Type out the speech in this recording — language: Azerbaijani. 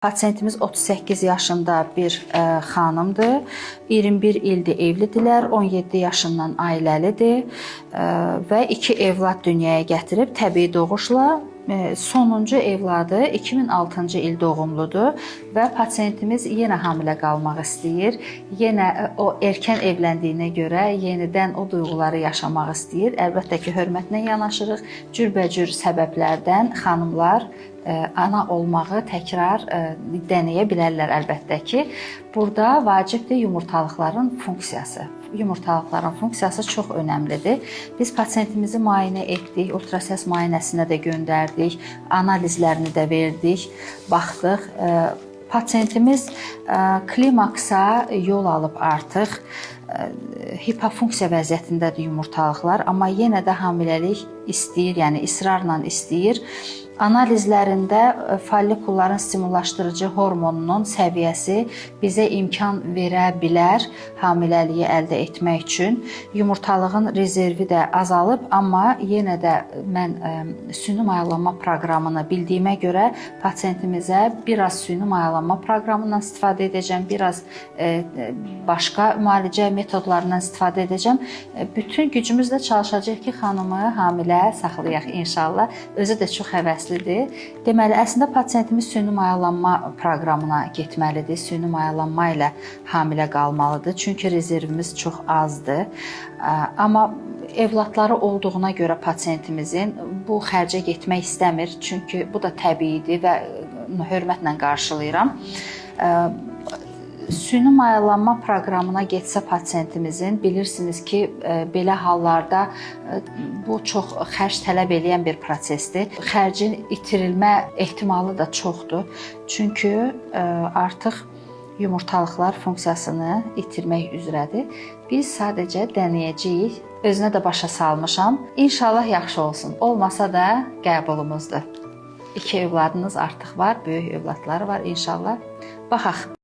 Pasiyentimiz 38 yaşında bir xanımdır. 21 ildir evlidirlər, 17 yaşından ailəlidir və 2 evlad dünyaya gətirib təbii doğuşla. Sonuncu evladı 2006-cı il doğumludur və pasiyentimiz yenə hamilə qalmaq istəyir. Yenə o erkən evləndiyinə görə yenidən o duyğuları yaşamaq istəyir. Əlbəttə ki, hörmətlə yanaşırıq. Cürbəcür səbəblərdən xanımlar ana olmağı təkrar denəyə bilərlər əlbəttə ki. Burada vacibdir yumurtalıqların funksiyası. Yumurtalıqların funksiyası çox önəmlidir. Biz pasiyentimizi müayinə etdik, ultrasəs müayinəsinə də göndərdik, analizlərini də verdik, baxdıq. Pasiyentimiz klimaksa yol alıb artıq, hipofunksiya vəziyyətindədir yumurtalıqlar, amma yenə də hamiləlik istəyir, yəni israrla istəyir. Analizlərində follikulların stimullaşdırıcı hormonunun səviyyəsi bizə imkan verə bilər hamiləliyi əldə etmək üçün. Yumurtalığın rezervi də azalıb, amma yenə də mən süni mayalanma proqramını bildiyimə görə pasiyentimizə biraz süni mayalanma proqramından istifadə edəcəm, biraz başqa müalicə metodlarından istifadə edəcəm. Bütün gücümüzlə çalışacağıq ki, xanımı hamilə saxlayaq inşallah. Özü də çox həvəslidir. Deməli, əslində pasiyentimiz süni mayalanma proqramına getməlidir. Süni mayalanma ilə hamilə qalmalıdır. Çünki rezervimiz çox azdır. Amma evladları olduğuna görə pasiyentimizin bu xərcə getmək istəmir. Çünki bu da təbiidir və hörmətlə qarşılayıram. Süni mayalanma proqramına getsə pasiyentimizin, bilirsiniz ki, belə hallarda bu çox xərc tələb eləyən bir prosesdir. Xərcin itirilmə ehtimalı da çoxdur. Çünki artıq yumurtalıqlar funksiyasını itirmək üzrədir. Biz sadəcə denəyəcəyik. Özünə də başa salmışam. İnşallah yaxşı olsun. Olmasa da qəbulumuzdur. 2 evladınız artıq var, böyük evladları var inşallah. Baxaq.